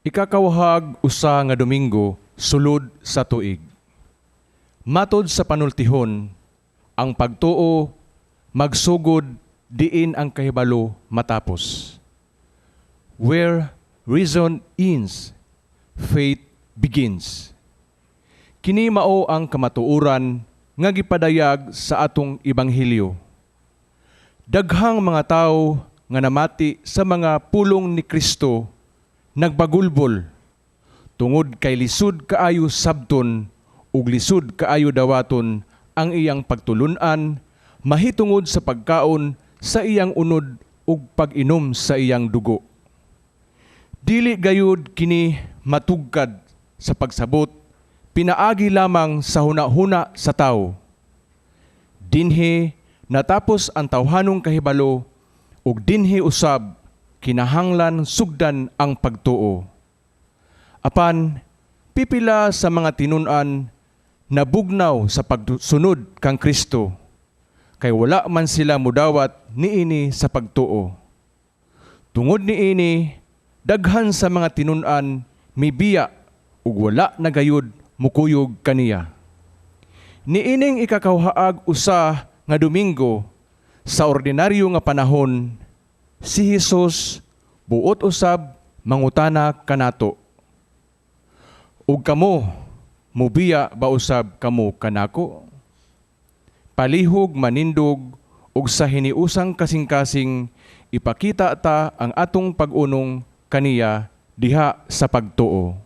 Ikakawhag 1 nga Domingo sulod sa tuig. Matod sa panultihon, ang pagtuo magsugod diin ang kahibalo matapos. Where reason ends, faith begins. Kini mao ang kamatuoran nga gipadayag sa atong ebanghelyo. Daghang mga tawo nga namati sa mga pulong ni Kristo nagbagulbol tungod kay lisod kaayo sabton ug lisod kaayo dawaton ang iyang pagtulun-an mahitungod sa pagkaon sa iyang unod ug pag-inom sa iyang dugo. Dili gayud kini matugkad sa pagsabot, pinaagi lamang sa huna-huna sa tawo. Dinhi natapos ang tawhanong kahibalo ug dinhi usab kinahanglan sugdan ang pagtuo. Apan pipila sa mga tinun-an nabugnaw sa pagsunod kang Kristo, kay wala man sila mudawat niini sa pagtuo. Tungod niini, daghan sa mga tinun-an mibiya ug wala na gayud mukuyog kaniya. Niining ikakawhaag 1 nga Domingo sa ordinaryo nga panahon, si Hesus buot usab mangutana kanato. Ug kamo, mubiya ba usab kamo kanako? Palihog manindog ug sa hiniusang kasing-kasing ipakita ta ang atong pag-unong kaniya diha sa pagtuo.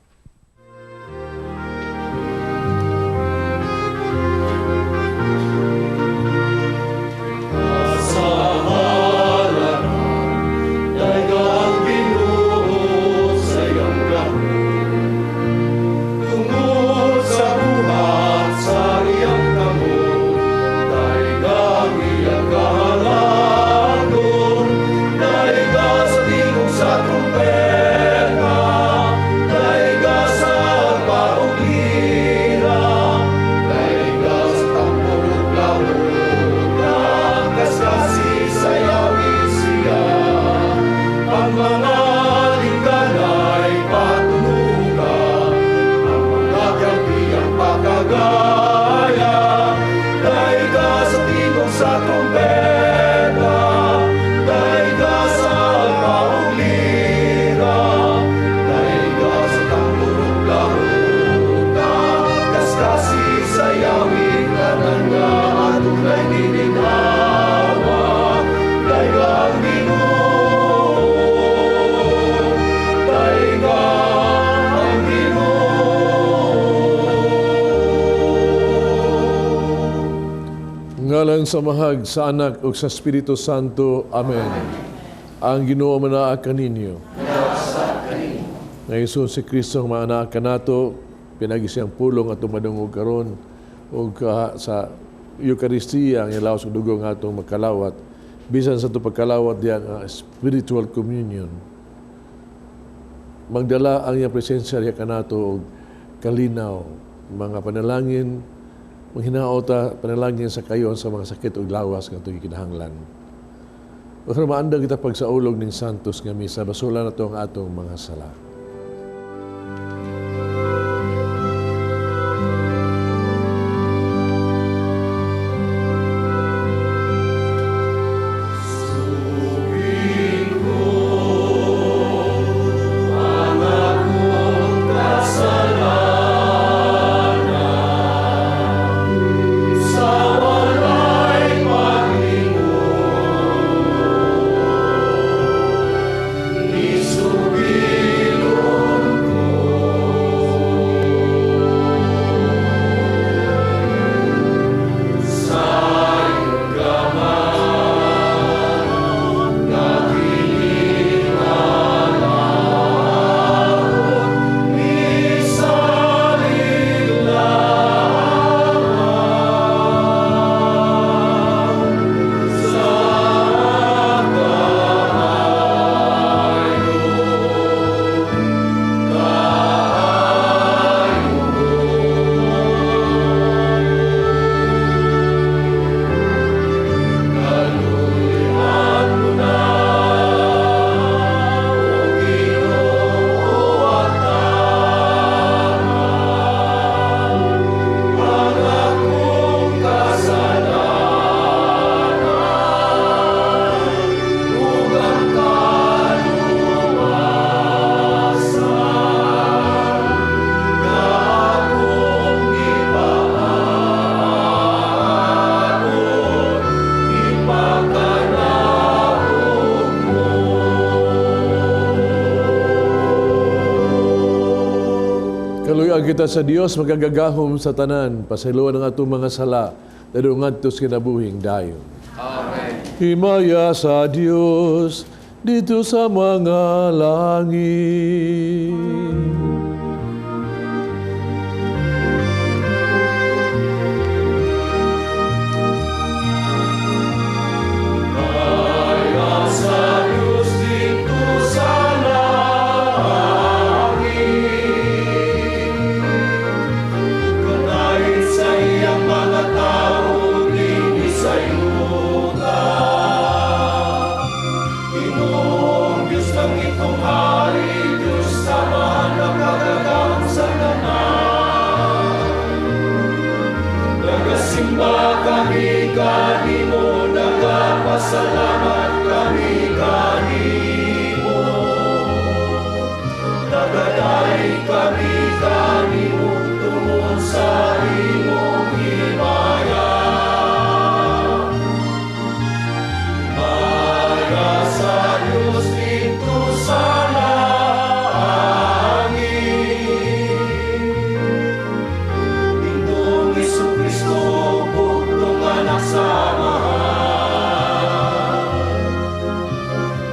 Ngalan sa Amahag, sa Anak ug sa Espiritu Santo. Amen. Ang Ginoo manaa kaninyo. Nga Hesus si Kristo ang maanaa kanato, pinagi siyang pulong atong madungog karon ug sa Eukaristiya ang lawas ug dugo nga atong makalawat. Bisan sa atong pagkalawat diya nga spiritual communion. Magdala ang iyang presensya diha kanato og kalinaw, mga panalangin, manghinaota panalangin sa kayon sa mga sakit ug lawas nga atong gikinahanglan. Ug maandang kita pagsaulog ning Santos nga misa, basulan nato ang atong mga sala. Isubilo. Kaluy-an kita sa Dios makagagahom sa tanan, pasayloan ang atong mga sala, dayon ngadto sa kinabuhing dayon. Amen. Himaya sa Dios didto sa mga langit. Salamat kami kanimo, nagadaig kami kanimo tungod sa imong himaya. Himaya sa Dios didto sa langit. Ginoong Hesukristo, bugtong anak sa Amahan.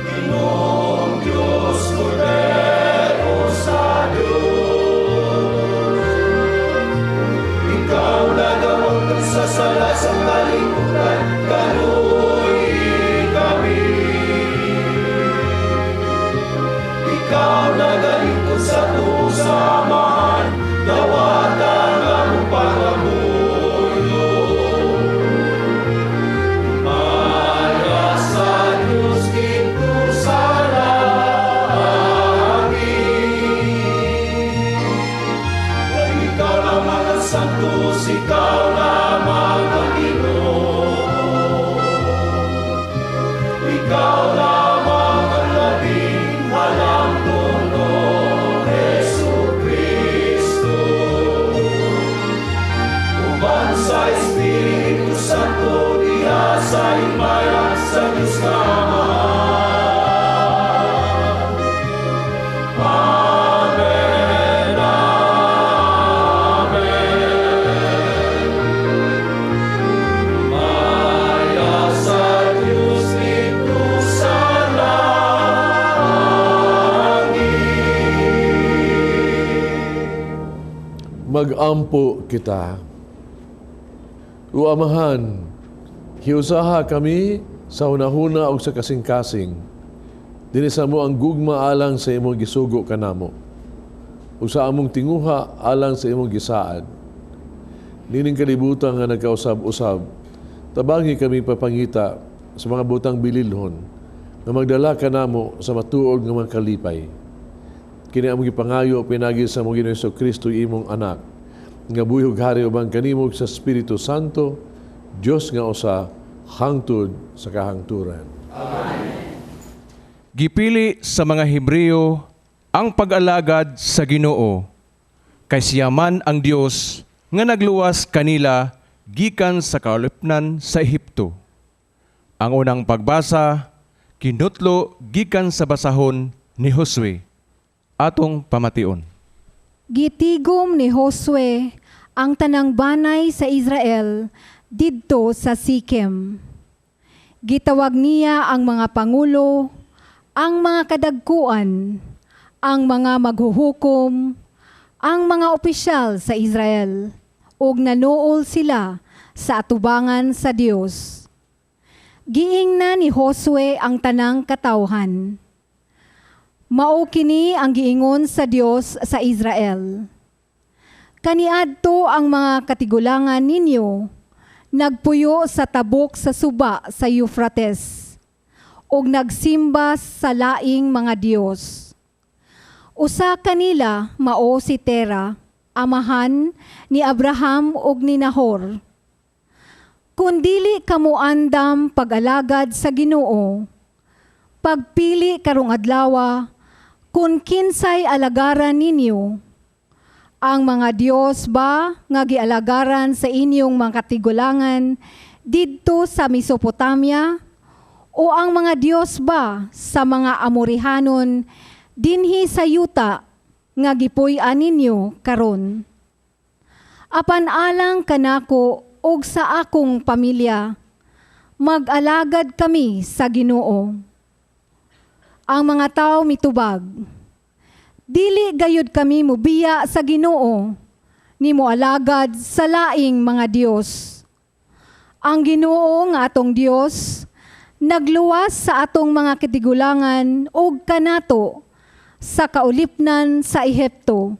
Ginoong Diyos, Kordero sa Diyos. Ikaw nagawagtang sa sala sa kalibutan, kaluoyi kami. Ikaw nagalingkod sa tuo sa Amahan, dawata ang among pangamuyo. Himaya sa Diyos didto sa langit. Kay ikaw lamang ang santos, ikaw lamang ang Ginoo. Ikaw lamang ang labing halamtunon, Jesu Cristo. Uban sa Espiritu Santo, diha sa himaya sa Diyos nga Amahan. Amen, Amen. Himaya sa Diyos didto sa langit. Magampo kita. O Amahan, hiusaha kami sa hunahuna o sa kasing-kasing. Dinhi sa amo ang gugma alang sa imong gisugo kanamo. O sa among tinguha alang sa imong gisaad. Nining kalibutan nga nagkausab-usab, tabangi kami papangita sa mga butang bililhon nga magdala kanamo sa matuod nga mga kalipay. Kini among gipangayo pinaagi sa among Ginoong Kristo, imong anak, nga buhi ug hari uban kanimo sa Espiritu Santo, Dios nga usa, hangtod sa kahangturan. Amen. Gipili sa mga Hebreo ang pag-alagad sa Ginoo, kay siya man ang Dios nga nagluwas kanila gikan sa kaulipnan sa Ehipto. Ang unang pagbasa kinutlo gikan sa basahon ni Josue. Atong pamation. Gitigom ni Josue ang tanang banay sa Israel didto sa Sikem. Gitawag niya ang mga pangulo, ang mga kadagkuan, ang mga maghuhukom, ang mga opisyal sa Israel, ug nanuol sila sa atubangan sa Dios. Giingnan ni Josue ang tanang katawhan. Mao kini ang giingon sa Dios sa Israel. Kaniadto ang mga katigulangan ninyo nagpuyo sa tabok sa suba sa Euphrates ug nagsimba sa laing mga dios. Usa kanila mao si Tera, amahan ni Abraham ug ni Nahor. Kung dili kamo andam pag-alagad sa Ginoo, pagpili karong adlawa kung kinsay alagaran ninyo, ang mga Dios ba nga gialagaran sa inyong mga katigulangan didto sa Mesopotamia, o ang mga Dios ba sa mga Amorihanon dinhi sa yuta nga gipuy-an ninyo karon. Apan alang kanako ug sa akong pamilya, mag-alagad kami sa Ginoo. Ang mga tao mitubag, "Dili gayud kami mubiya sa Ginoo, ni moalagad sa laing mga Dios. Ang Ginoo nga atong Dios nagluwas sa atong mga katigulangan ug kanato sa kaulipnan sa Ehipto.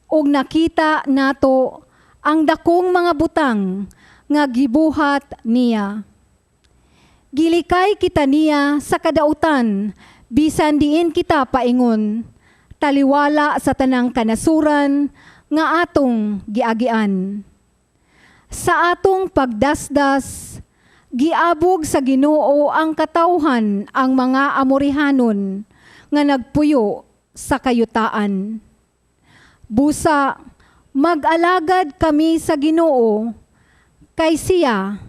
Ug nakita nato ang dakong mga butang nga gibuhat niya. Gilikay kita niya sa kadautan, bisan diin kita paingon, taliwala sa tanang kanasuran nga atong giagian. Sa atong pagdasdas, giabog sa Ginoo ang katawhan ang mga Amorihanon nga nagpuyo sa kayutaan. Busa, mag-alagad kami sa Ginoo, kay siya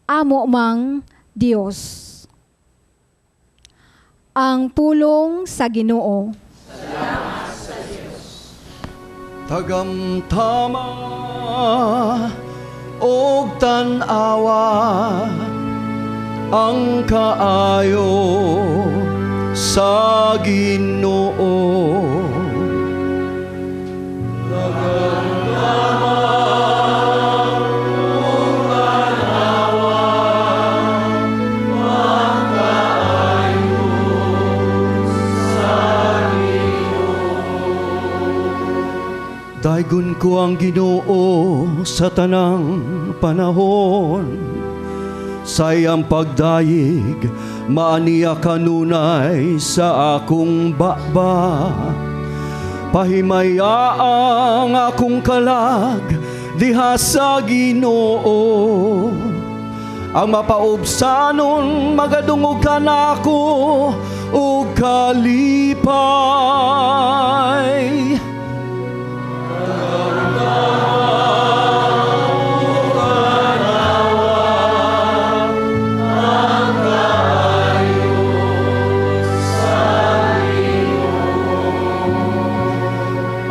amo mang Dios." Ang pulong sa Ginoo. Tagamtama og tan-awa ang kaayo sa Ginoo. Tagamtama og tan-awa ang kaayo sa Ginoo. Daygon ko ang Ginoo sa tanang panahon. Sa iyang pagdayeg, maaniya kanunay sa akong baba. Pahimaya ang akong kalag diha sa Ginoo. Ang mapaubsanon magadungog kanako og kalipay.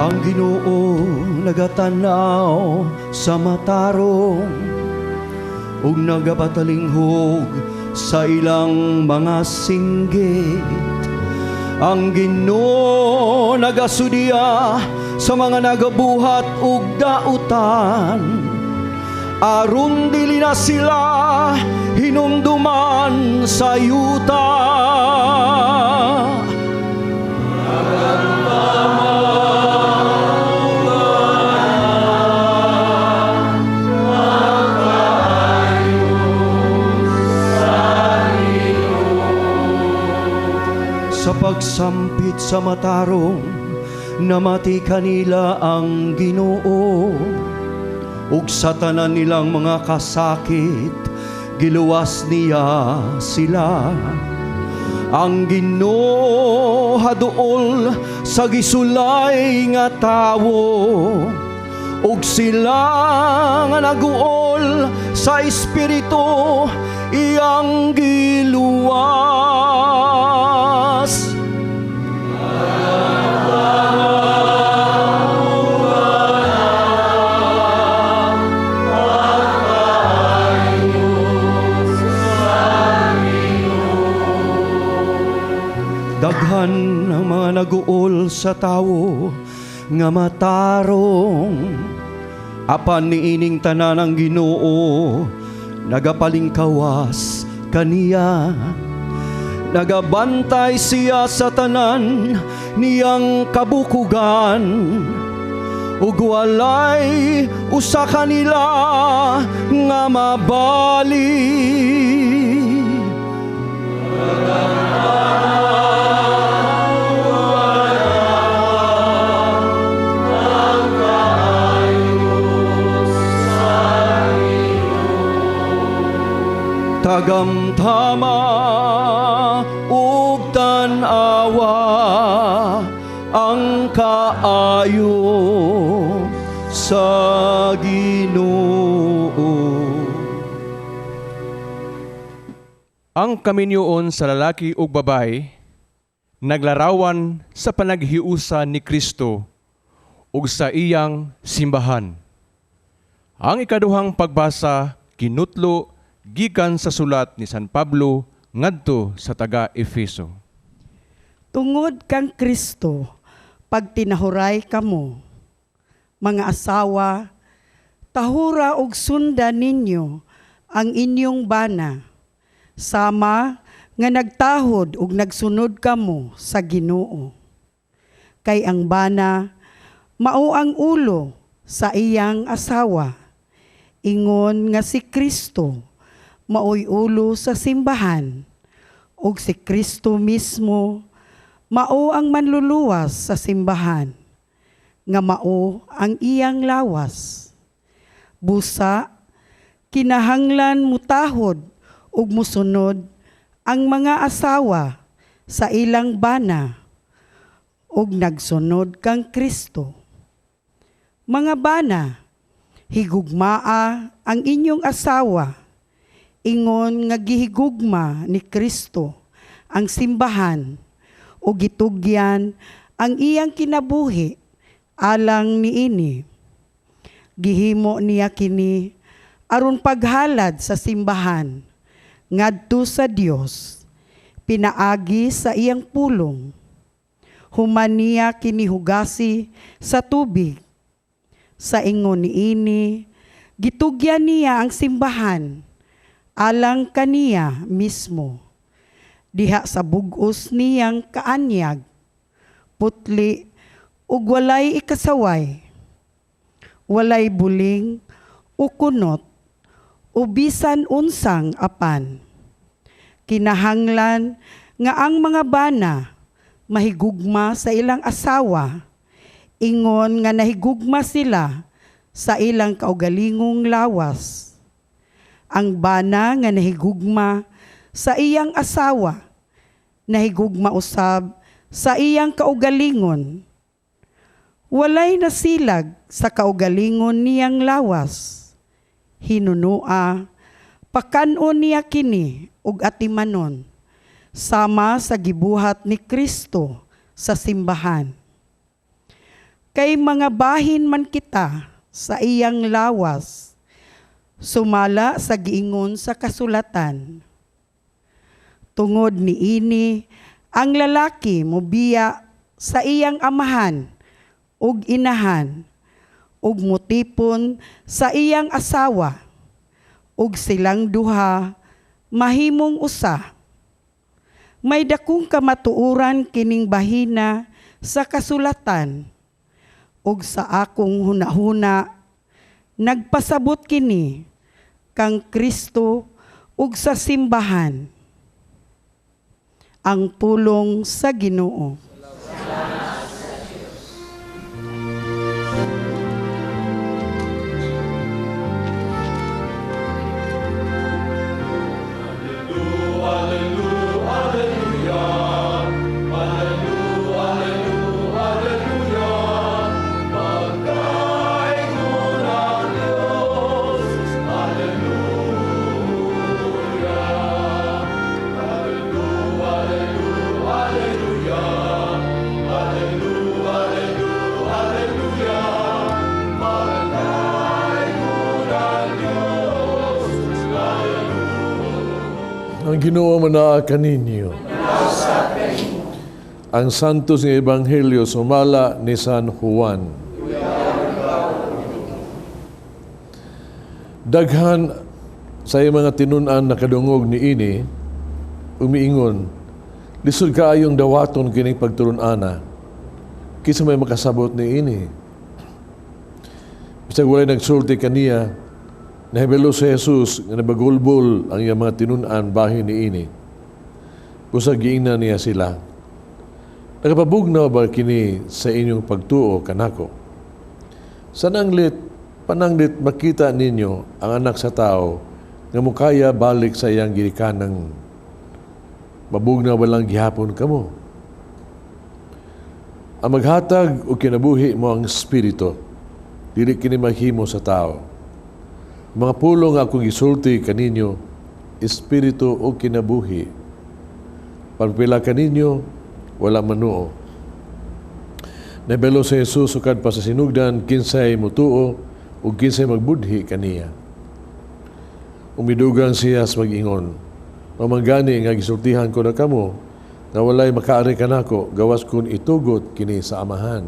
Ang Ginoo nagatanaw sa matarong ug nagapatalinghog sa ilang mga singgit. Ang Ginoo nagasudya sa mga nagabuhat og dautan, aron dili na sila hinumduman sa yuta. Sa pagsampit sa matarong, namati kanila ang Ginoo, ug sa tanan nilang mga kasakit, giluwas niya sila. Ang Ginoo haduol sa gisulay nga tawo, ug sila nga naguol sa espiritu iyang giluwas. Daghan ang mga naguol sa tawo nga matarong, apan niining tanan ang Ginoo nagapalingkawas kaniya. Nagabantay siya sa tanan niyang kabukugan, ug walay usa kanila nga mabali. Tagamtama ug tan-awa ang kaayo sa Ginoo. Ang kaminyoon sa lalaki ug babae naglarawan sa panaghiusa ni Kristo ug sa iyang simbahan. Ang ikaduhang pagbasa kinutlo gikan sa sulat ni San Pablo ngadto sa taga-Efeso. Tungod kang Kristo, pagtinahuray kamo, mga asawa, tahura og sunda ninyo ang inyong bana, sama nga nagtahod ug nagsunod kamo sa Ginoo. Kay ang bana mao ang ulo sa iyang asawa, ingon nga si Kristo maoy ulo sa simbahan, ug si Kristo mismo mao ang manluluwas sa simbahan, nga mao ang iyang lawas. Busa, kinahanglan mutahod ug musunod ang mga asawa sa ilang bana ug nagsunod kang Kristo. Mga bana, higugmaa ang inyong asawa, ingon nga gihigugma ni Kristo ang simbahan ug gitugyan ang iyang kinabuhi alang niini. Gihimo niya kini aron paghalad sa simbahan ngadto sa Dios, pinaagi sa iyang pulong. Human niya kini hugasi sa tubig. Sa ingon niini, gitugyan niya ang simbahan alang kaniya mismo. Diha sa bug-os niyang kaanyag, putli ug walay ikasaway, walay buling o kunot, o bisan unsang apan. Kinahanglan nga ang mga bana mahigugma sa ilang asawa, ingon nga nahigugma sila sa ilang kaugalingong lawas. Ang bana nga nahigugma sa iyang asawa, nahigugma usab sa iyang kaugalingon. Walay nasilag sa kaugalingon niyang lawas. Hinunua, pakan-on niya kini ug atimanon, sama sa gibuhat ni Kristo sa simbahan. Kay mga bahin man kita sa iyang lawas, sumala sa giingon sa kasulatan. Tungod niini, ang lalaki mobiya sa iyang amahan ug inahan, ug mutipon sa iyang asawa, ug silang duha mahimong usa. May dakong kamatuoran kining bahina sa kasulatan, ug sa akong hunahuna nagpasabot kini kang Kristo ug sa simbahan. Ang pulong sa Ginoo. Ang Ginoo manaa kaninyo. Ang Santos nga Ebanghelyo sumala ni San Juan. Daghan sa iyang mga tinun-an nakadungog niini, umiingon, lisod kaayong dawaton kining pagtulun-ana, kinsa may makasabot niini. Bisag walay nagsulti kaniya, nahibalo si Jesus nga nabagulbol ang iyang mga tinun-an bahin niini. Busa giingnan niya sila, nakapabugnaw ba kini sa inyong pagtuo kanako? Sa nanglit, pananglit makita ninyo ang anak sa tao nga mukaya balik sa iyang gilikanang mabugnaw ba lang gihapon kamo? Ang maghatag o kinabuhi mo ang espiritu, dili kini mahimo sa tao. Mga pulong akong gisulti kaninyo, espiritu o kinabuhi. Pagpila kaninyo, Wala manuo. Nahibalo si Jesus sukad pa sa sinugdan kinsay mutuo ug kinsay magbudhi kaniya. Umidugang siya sa mag-ingon, "Mao man gani nga gisultihan ko na kamo nga walay makaari kanako gawas kun itugot kini sa Amahan."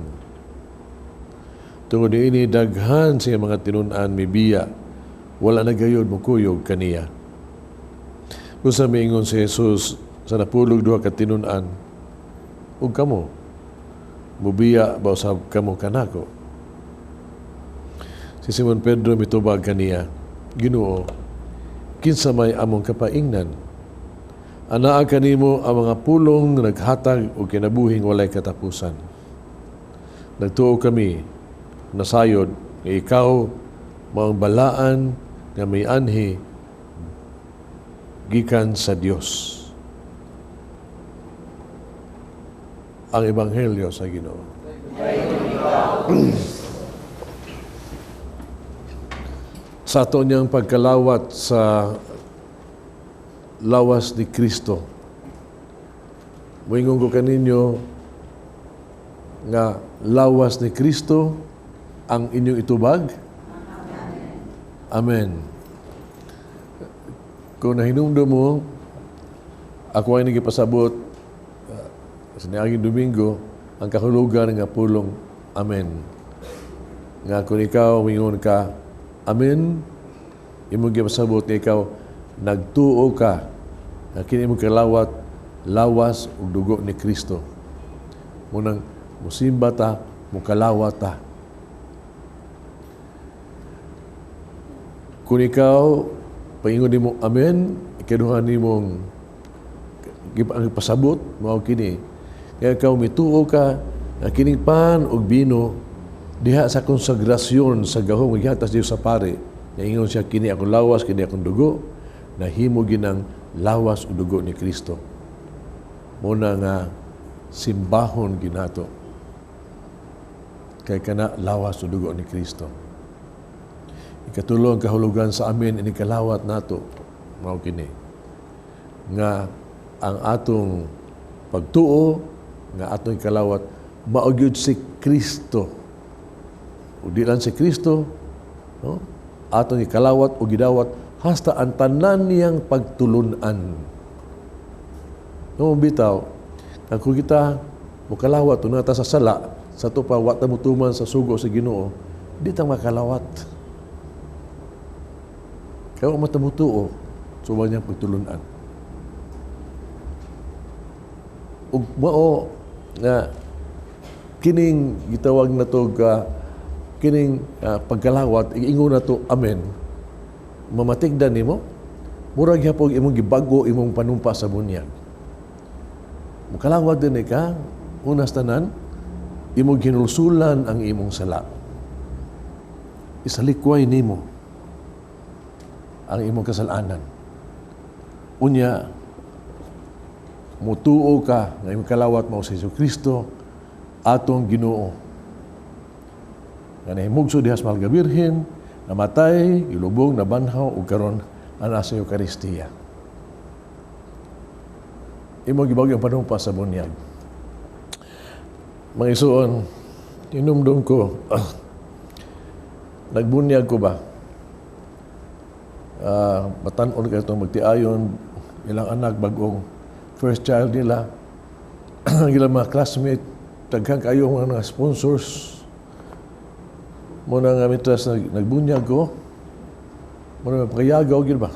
Tungod niini daghan siya mga tinun-an mibiya, wala na gayod mokuyog kaniya. Busa miingon si Jesus sa 12 ka tinun-an, "Ug kamo, mubiya ba usab kamo kanako?" Si Simon Pedro mitubag kaniya, "Ginoo, kinsa may among kapaingnan? Anaa kanimo ang mga pulong nga naghatag og kinabuhing walay katapusan. Nagtuo kami, nasayod nga ikaw mao ang Balaan nga mianhi gikan sa Dios." Ang Ebanghelyo sa Ginoo. Sa ato niyang pagkalawat sa lawas ni Kristo, moingon ko kaninyo nga lawas ni Kristo ang inyong itubag. Amen. Kung nahinumdum mo, ako ay nagipasabot sa niaging Domingo ang kahulugan nga pulong amen. Nga kung ikaw mingon ka amen, imong gipasabot nga ikaw nagtuo ka nga kini imong kalawat lawas ug dugo ni Kristo. Munang musimba ta, mukalawat ta. Kung ikaw paingon nimo amen, ikaduha nimong ang pasabot mao kini. Kaya ikaw mituo ka nga kining pan ug bino diha sa konsagrasyon sa gahom nga gihatag Dios sa pare. Naingon siya, kini akong lawas, kini akong dugo, nahimo ginang lawas ug dugo ni Kristo. Muna nga simbahon ginato. Kay kana lawas ug dugo ni Kristo. Ikatulo ang kahulugan sa amin ini kalawat nato mao kini nga ang atong pagtuo nga atong kalawat mao gyud si Kristo. Ug di lang si Kristo, no? Atong ikalawat o gidawat hasta ang tanan niyang pagtulun-an. No, bitaw, nga kung kita mokalawat una ta sa sala, sa to pa wa ta motuman sa sugo sa Ginoo, di ta makalawat. Kaya wa man ta motuo sa uban niyang pagtulun-an. Ug mao nga kining gitawag na to ga kining pagkalawat, iingon na to amen, mamatigdan nimo murag gyapon imong gibago imong panumpa sa bunyag. Mukalawat din ka, unas tanan imong hinulsulan ang imong sala. Isalikway nimo ang imong kasalanan. Unya mutuo ka nga imong kalawat mao si Jesucristo atong Ginoo. Nga nahimugso diha sa Mahal nga Birhen, namatay, gilubong, nabanhaw ug karon ana sa Eukaristiya. Imong gibag-o ang panumpa sa bunyag. Mga isuon, tinumdum ko, nagbunyag ko ba? Batan-on kayo itong magtiayon, ilang anak, bagong first child nila, ang ilang mga classmate, daghan kayo mga sponsors. Muna nga mitras nagbunyag ko, muna pagkayagaw, gid ba?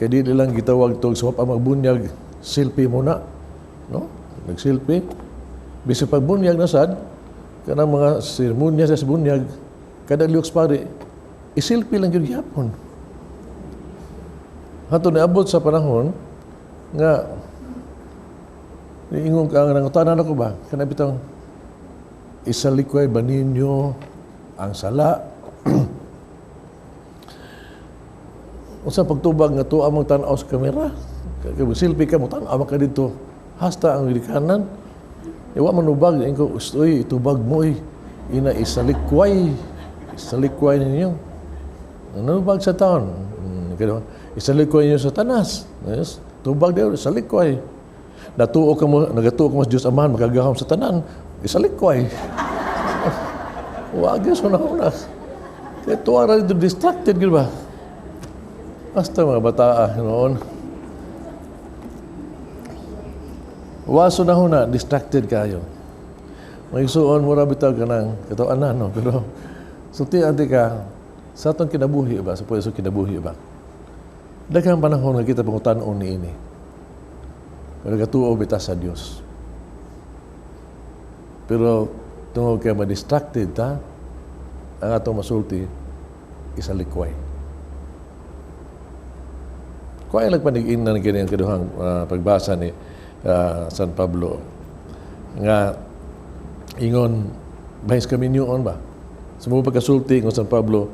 Kaya di lang gitawag tog sa pa magbunyag, selfie muna, no? Nag-selfie. Bisag pagbunyag na sad, kanang mga seremonya sa bunyag, kada liyok pare, i-selfie lang gyud gihapon. Hanto niabot sa panahon nga niingon ka ang nangutanan ako ba, kana bitong isalikway ba ninyo ang sala? Unsa pagtubag nga tuwa mong tan-aw sa kamera? Kay selfie ka mo tan-aw ka dito. Hasta ang gikanan. Iwa man ubag, ingon ko, uy, itubag mo, uy. Ina isalikway. Isalikway ninyo. Nanubag sa taon. Isalikway ninyo sa tanas. Yes. Tubag daw, isalikway. Natuo ka mo, nagatuo ka mo sa Diyos Amahan, makagahom sa tanan, isalikway. Wag sa una. Kaya tuwa ra dito distracted, gud ba? Basta mga bataa, noon. Waso na huna, distracted kayo. Magsuon mo ra bitaw ka ng katawanan, no? Pero, sulti ante ka, sa atong kinabuhi ba? Sa pwede sa kinabuhi ba? Daghang panahon nga kita pangutan-on ni ini. Pero nagatuo bita sa Dios. Pero tungod kay ma-distracted ta, ang atong masulti isalikway. Kuya lang panig-in na kini ang kaduhang pagbasa ni San Pablo nga ingon bahis kaminyuon ba? Sa mga pagkasulti ingon San Pablo,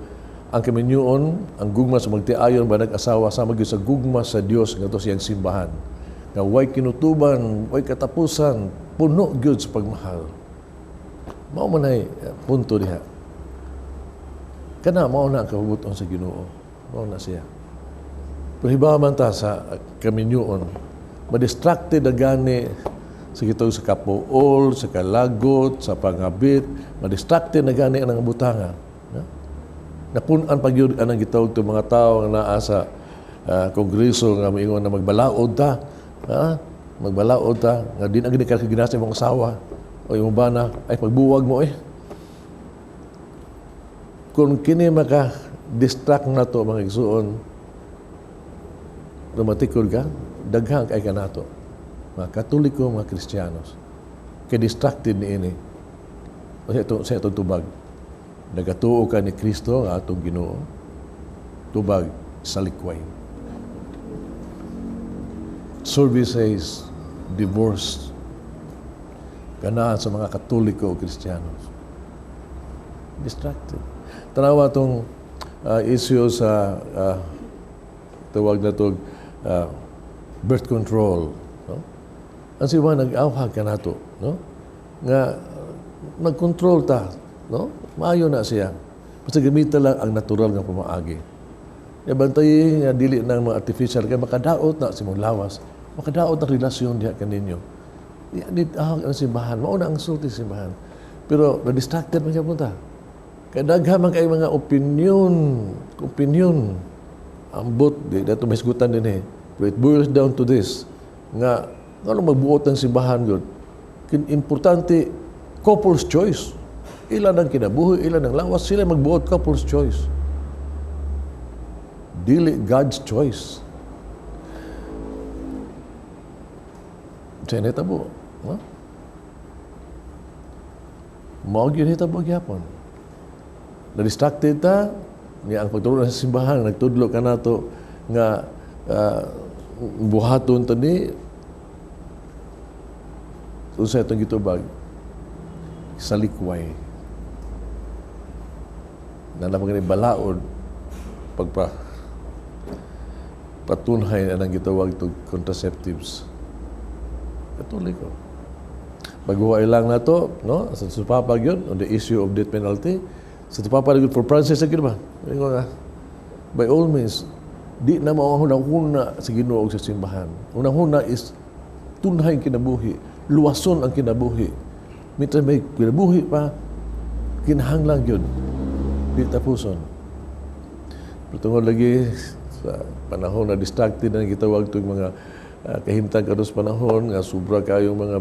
ang kaminyuon, ang gugma sa magtiayon ba nag-asawa sama gyud sa gugma sa Dios ngadto siyang simbahan. Nga way kinutuban, way katapusan, puno gyud sa pagmahal. Mao man ay punto diha. Kana mao na ang kabubuton sa Ginoo. Mao na siya. Pero hibaw man ta sa kaminyuon, madistracted na gani sa kitong sa kapuol, sa kalagot, sa pangabit, madistracted na gani ang butanga. No? Napun-an pag yun anang gitawag to mga tao nga naa sa kongreso nga moingon na magbalaod ta, ha? Magbalaod ta nga di na gini ka ginasa imong asawa o imong bana ay pagbuwag mo eh. Kung kini maka distract na to mga igsuon, rumatikod ka, daghang kay ka nato. Mga Katoliko, mga Kristiyanos, kay distracted ni ini. O sa itong tubag, nagatuo ka ni Kristo nga atong Ginoo, tubag sa likway. Survey says, divorce, ganaan sa mga Katoliko o Kristiyanos. Distracted. Tanawa itong issue sa tawag na ito, birth control. No? Ang siwa, nag-awhag ka na ito. No? Nga, nag-control ta. No? Maayo na siya. Basta gamitan lang ang natural nga pamaagi. Ya bantay nga dili ng mga artificial kay makadaot na si mong lawas, makadaot ang relasyon diha kaninyo. Ya di ahag ang simbahan, mao na ang sulti simbahan. Pero na-distracted man gyapon ta. Kay daghan man kay mga opinion. Ambot di dato mahisgutan din eh. Pero it boils down to this nga ngano magbuot ang simbahan gyud. Importante couple's choice. Ilan ang kinabuhi, ilan ang lawas, sila magbuot couple's choice. Dili God's choice. Sa initabo, no? Mao gyud hitabo gyapon. Na-distracted ta, niya ang pagtulong sa simbahan, nagtudlo ka nato nga buhaton ta ni unsa itong gitubag sa likway. Na naman balaod pagpa patunhay na nang gitawag to contraceptives. Katoliko. Maghuway lang na to, no? Sa supapag yun, on the issue of death penalty. Sa supapag yun, for Francis, sa ba? By all means, di na mao ang unang-una sa Ginoo sa simbahan. Unang-una is tunhay ang kinabuhi, luwason ang kinabuhi. Minsan may kinabuhi pa, kinahanglan yun. Di tapuson. Pero tungod lagi sa panahon na distracted na gitawag itong mga kahimtang karos panahon, nga sobra kayong mga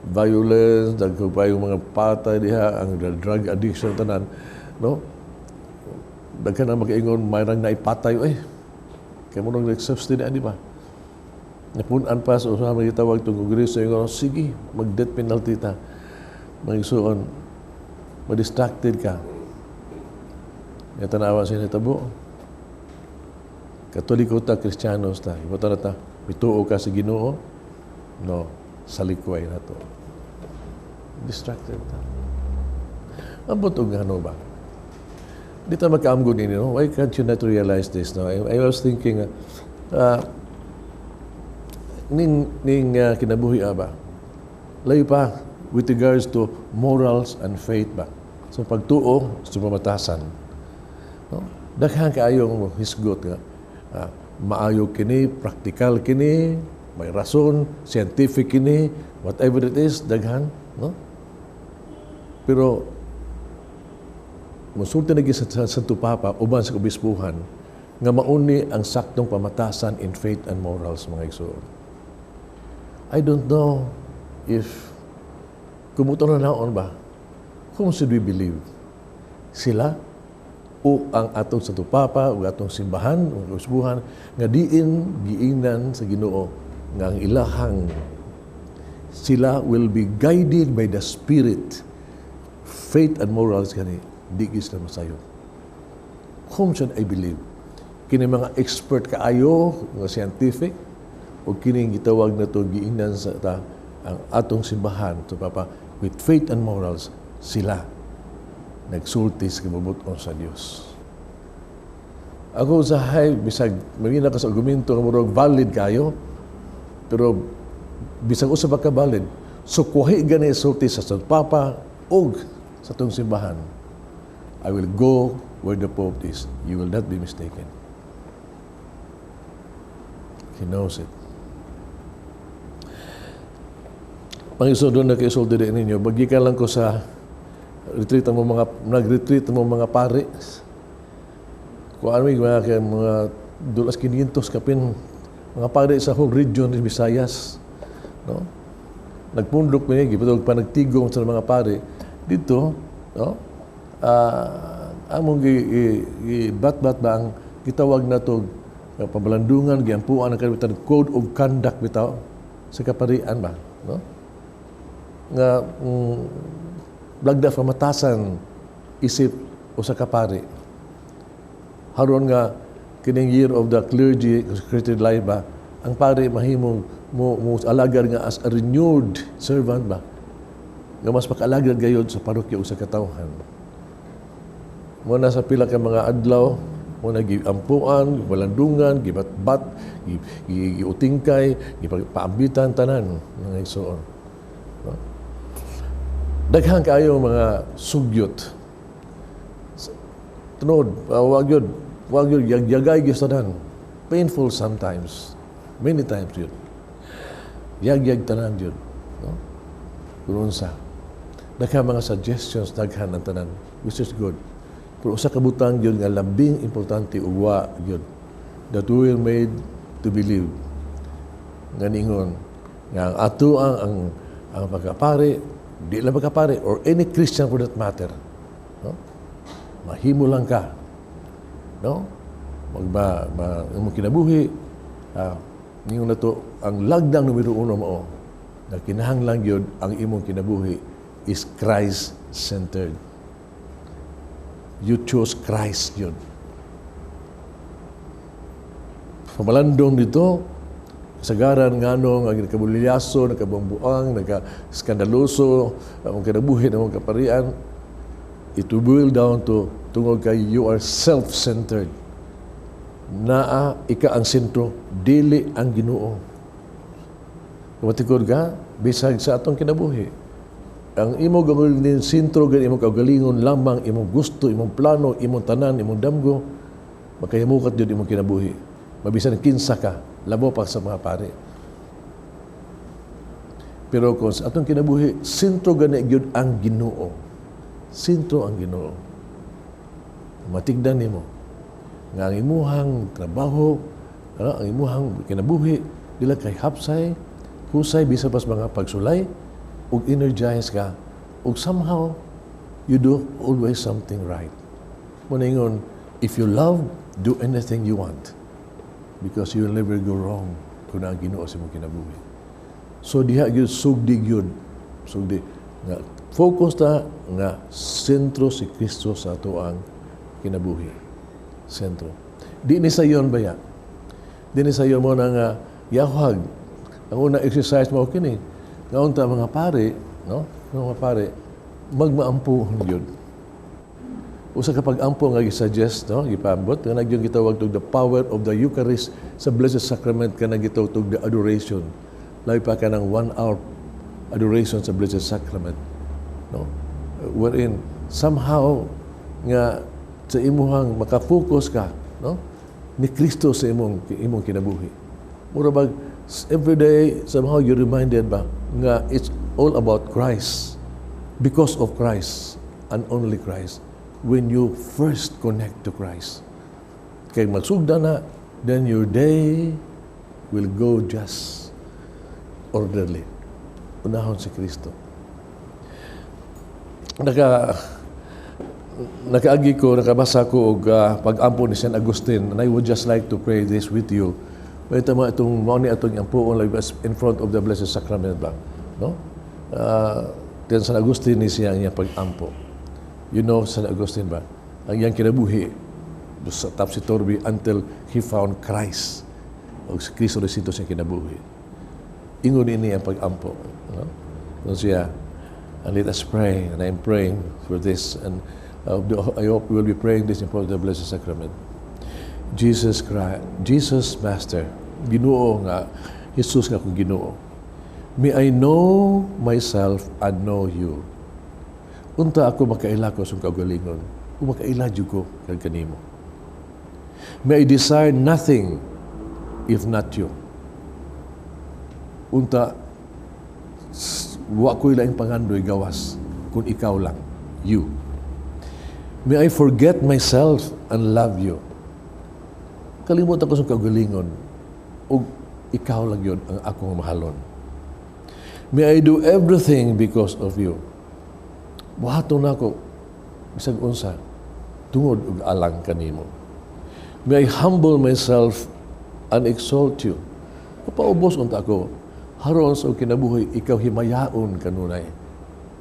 violence, dagko pa yung mga patay diha, ang drug addiction tanan, no? Daghan na makaingon, mayroong naipatay, eh. Kaya mo nang nag-subsidy na, di ba? Napun-an pa sa usahan magitawag itong kongreso, ingon, sige, mag-death penalty ta. Magsuon, ma-distracted ka. Nga tanawa siya nitabo. Katoliko ta, Kristiyanos ta. Iba ta, mituo ka sa Ginoo? No, sa likway na to. Distracted ta. Ang butog nga ano ba? Di ta magkaamgo ninyo, no? Why can't you not realize this? No? I was thinking, ning kinabuhi ba? Layo pa, with regards to morals and faith ba? So pagtuo, sa pamatasan. No? Daghan kaayong hisgot nga. Maayo kini, praktikal kini, May rason, scientific kini, whatever it is, daghan, no? Pero musulti na sa Santo Papa uban sa kabispuhan nga mauni ang saktong pamatasan in faith and morals, mga igsoon. I don't know if kumuto na naon ba, whom should we believe? Sila o ang atong Santo Papa o atong simbahan o kabispuhan nga diin giingnan sa Ginoo nga ang ilahang sila will be guided by the Spirit, faith and morals gani di gyud sila masayod? Whom should I believe? Kini mga expert kaayo nga scientific o kining gitawag na to giingnan sa ta ang atong simbahan to Papa with faith and morals, sila nagsulti sa kabubut-on sa Dios? Ako usahay, bisag mangina ka sa argumento nga murag valid kayo, pero bisag usa pa ka valid, so kuhi gani sulti sa Santo Papa ug sa atong simbahan, I will go where the Pope is. You will not be mistaken. He knows it. Pangisuod na kay isulti din ninyo, bagikan lang ko sa retreat mo mga nag-retreat mo mga pare. Kung ano yung mga dulas 500 kapin mga pare sa whole region ng Visayas, no? Nagpundok mi gipatog pa nagtigom sa mga pare dito, no? Among gi bat-bat ba ang gitawag na to pamalandungan, giampuan ang kalibutan, code of conduct bitaw sa kaparian ba, no? Nga lagda pamatasan isip usa ka pari. Haron nga kining year of the clergy consecrated life ba, ang pari mahimong mo alagad nga as a renewed servant ba, nga mas makaalagad gayod sa parokya ug sa katawhan. Mo na sa pila ka mga adlaw mo na giampuan, gibalandungan, gibatbat, giutingkay, gipaambitan tanan mga igsoon. No? Daghan kaayo mga sugyot. Tunod, wag yun, yagyagay gyud tanan. Painful sometimes. Many times yun. Yagyag tanan yun. No? Kung unsa. Daghan mga suggestions, daghan ang tanan, which is good. Pero usa ka butang yun nga labing importante ugwa yun, that we were made to believe. Nga ningon, nga ang ato ang pagkapare, di lang pagkapare, or any Christian for that matter, no? Mahimo lang ka. No? Magba, ma, imong kinabuhi, ningon na to, ang lagdang numero uno mao, na kinahanglan gyud ang imong kinabuhi is Christ-centered. You chose Christ yun. Pamalandong dito, kasagaran nga no, nga nagkabulilyaso, nagkabambuang, nagkaskandaloso, ang kinabuhi ng mga kaparian, it will boil down to tungod kay you are self-centered. Naa, ika ang sentro, dili ang Ginoo. Kumatikod ka, bisag sa atong kinabuhi, ang imo gagawin sentro gan imong kaugalingon lamang, imong gusto, imong plano, imong tanan, imong damgo, makahimukat jud imong kinabuhi. Mabisan kinsa ka, labo pa sa mga pare. Pero kung sa atong kinabuhi, sentro gani gyud ang Ginoo. Sentro ang Ginoo. Matigdan nimo nga ang imuhang trabaho, ano, ang imuhang kinabuhi, dila kay hapsay, husay, bisa pas mga pagsulay, ug energize ka, ug somehow, you do always something right. Muningon, if you love, do anything you want. Because you will never go wrong kung ang Ginoo sa imong kinabuhi. So diha gyud sugdi gyud. Sugdi nga focus ta nga sentro si Kristo sa ato ang kinabuhi. Sentro. Di ni sayon baya. Di ni sayon mo na nga yahwag. Ang una exercise mo kini. Nga unta mga pare, no? Mga pare magmaampo gyud. Usa ka pag-ampo nga gi-suggest, no, gipambot nga nagyong gitawag tog the power of the Eucharist sa Blessed Sacrament, kanang gitawag tog the adoration. Labi pa kanang 1 hour adoration sa Blessed Sacrament, no? Wherein somehow nga sa imuhang maka-focus ka, no, ni Kristo sa imong kinabuhi. Mura bag Every day, somehow you're reminded ba, nga it's all about Christ. Because of Christ, and only Christ. When you first connect to Christ. Kay magsugda na, then your day will go just orderly. Unahon si Kristo. Nakaagi ko, nakabasa ko og pag-ampo ni San Agustin, and I would just like to pray this with you. May tama itong mao ni atong ampoon like in front of the Blessed Sacrament ba, no? Then San Agustin ni siya ang iyang pag-ampo. You know San Agustin ba? Ang iyang kinabuhi sa topsy-turvy until he found Christ. O si Kristo resinto sa kinabuhi. Ingon ini ang pag-ampo. No? No siya, and let us pray, and I'm praying for this, and I hope we will be praying this in front of the Blessed Sacrament. Jesus Christ, Jesus Master, Ginoo nga, Jesus nga akong Ginoo. May I know myself and know you. Unta ako makaila ko sa kaugalingon, ug makaila jud ko kag kanimo. May I desire nothing if not you. Unta wa ko'y laing pangandoy gawas kung ikaw lang, you. May I forget myself and love you. Kalimot ako sa kaugalingon ug ikaw lang yun ang akong mahalon. May I do everything because of you. Buhaton nako bisag unsa tungod ug alang kanimo. May I humble myself and exalt you. Paubos unta ako haron sa kinabuhi ikaw himayaon kanunay.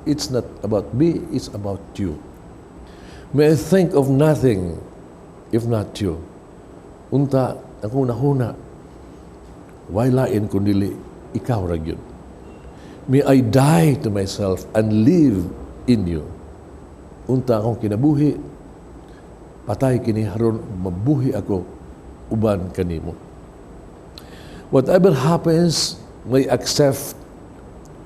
It's not about me, it's about you. May I think of nothing if not you. Unta akong nahuna, way lain kundili ikaw ra gyud. May I die to myself and live in you. Unta akong kinabuhi, patay kini haron mabuhi ako uban kanimo. Whatever happens, may accept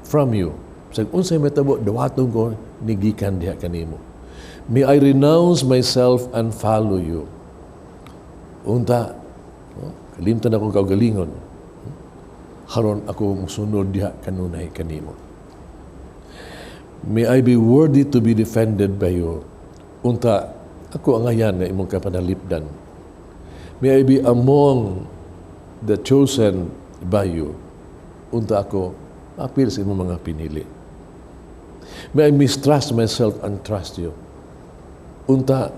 from you. Sa unsay matabo, dawaton ko ni gikan diha kanimo. May I renounce myself and follow you. Unta, no, kalimtan akong kaugalingon. Haron ako musunod diha kanunay kanimo. May I be worthy to be defended by you. Unta, ako angayan nga imong kapanalipdan. May I be among the chosen by you. Unta ako, apil sa imong mga pinili. May I mistrust myself and trust you. Unta,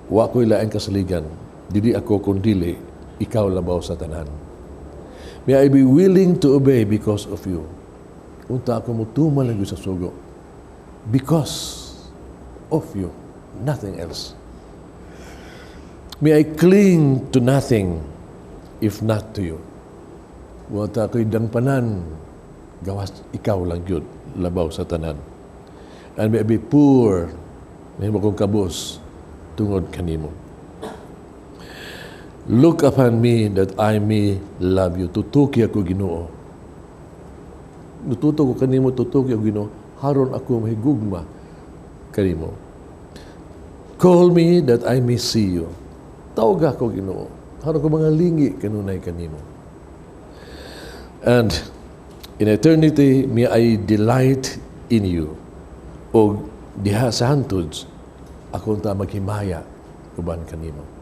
wa ko'y laing kasaligan. Dili ako kundili, ikaw labaw sa tanan. May I be willing to obey because of you. Unta ako mutuman lang sa sugo. Because of you, nothing else. May I cling to nothing if not to you. Unta ako'y dangpanan, gawas ikaw lang yun, labaw sa tanan. And may I be poor, mahimo kong kabus, tungod kanimo. Look upon me that I may love you. Tutuki ako, Ginoo. Nututo ko kanimo, tutuki ako, Ginoo. Haron ako mahigugma kanimo. Call me that I may see you. Tawag ako, Ginoo. Haron ko mangalingi kanunay kanimo. And in eternity, may I delight in you. O diha sa hantod, ako ta maghimaya uban kanimo.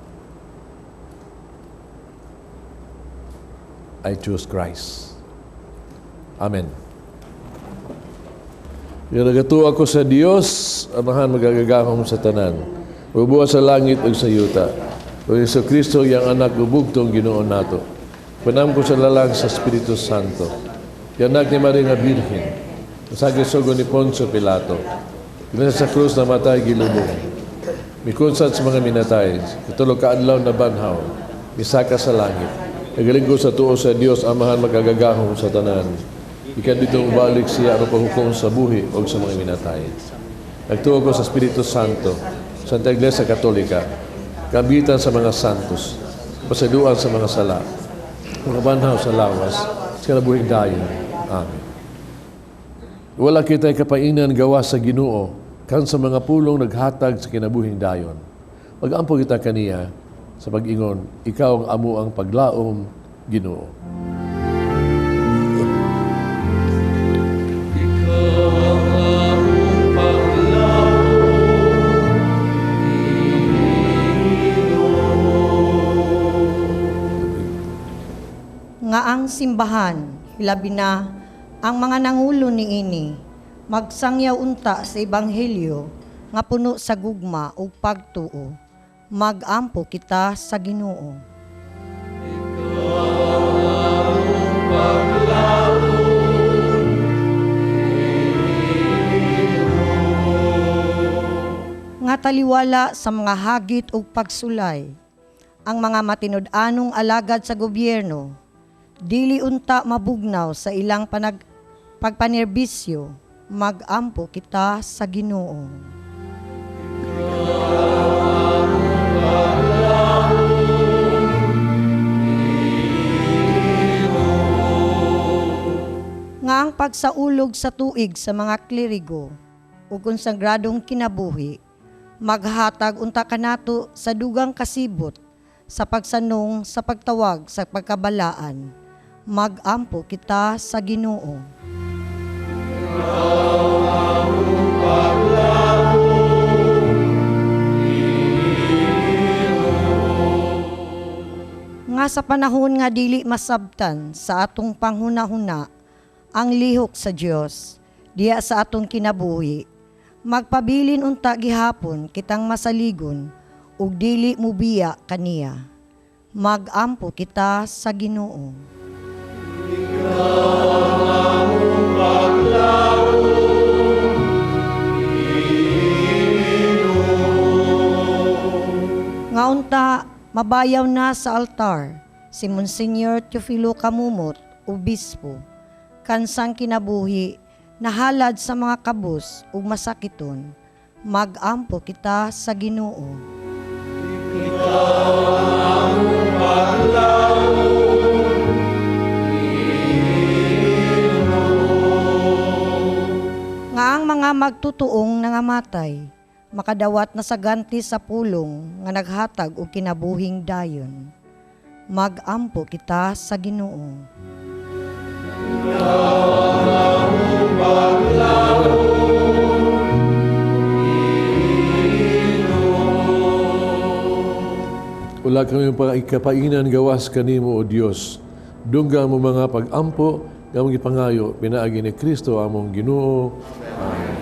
I choose Christ. Amen. Nagatuo ako sa Dios, Amahan magagagahom sa tanan. Bubuhat sa langit ug sa yuta. O Hesus Kristo, iyang anak ug bugtong Ginoo nato. Panam ko sa lalang sa Espiritu Santo. Iyang anak ni Maria nga Birhen. Nasagi sugo ni Poncio Pilato. Gina sa krus na matay gilubong. Mikunsad sa mga minatay. Katulo ka adlaw na banhaw. Misaka sa langit. Nagaling ko sa tuo sa Dios, Amahan magagagahom sa tanan. Ikan dito balik siya aron paghukom sa buhi o sa mga minatay. Nagtuo ko sa Espiritu Santo, Santa Iglesia Katolika, kambitan sa mga santos, pasaduan sa mga sala, mga banhaw sa lawas, sa kinabuhing dayon. Amen. Wala kita'y kapainan gawa sa Ginoo, kan sa mga pulong naghatag sa kinabuhing dayon. Mag-ampo kita kaniya sa pag-ingon, ikaw ang amo ang paglaom, Ginoo. Ang simbahan, hilabi na ang mga nangulo niini, magsangyaw unta sa ebanghelyo nga puno sa gugma ug pagtuo. Magampo kita sa Ginoo. Nga taliwala sa mga hagit ug pagsulay, ang mga matinud-anong alagad sa gobyerno, dili unta mabugnaw sa ilang pagpanerbisyo, magampo kita sa Ginoo. Nga ang pagsaulog sa tuig sa mga klerigo ug konsagradong kinabuhi, maghatag unta kanato sa dugang kasibot sa pagsanong sa pagtawag sa pagkabalaan. Magampo kita sa Ginoo. Nga sa panahon nga dili masabtan sa atong panghunahuna ang lihok sa Dios diya sa atong kinabuhi, magpabilin unta gihapon kitang masaligon ug dili mubiya kaniya. Magampo kita sa Ginoo. Nga unta mabayaw na sa altar si Monsignor Teofilo Camomot, obispo, kansang kinabuhi nahalad sa mga kabus ug masakiton. Magampo kita sa Ginoo. Nga ang mga magtutuong nangamatay, makadawat na sa ganti sa pulong nga naghatag og kinabuhing dayon. Magampo kita sa Ginoo. Wala kami ikapainan gawas kanimo, O Dios. Dungga mo mga pag-ampo nga among gipangayo pinaagi ni Kristo among Ginoo. Amen.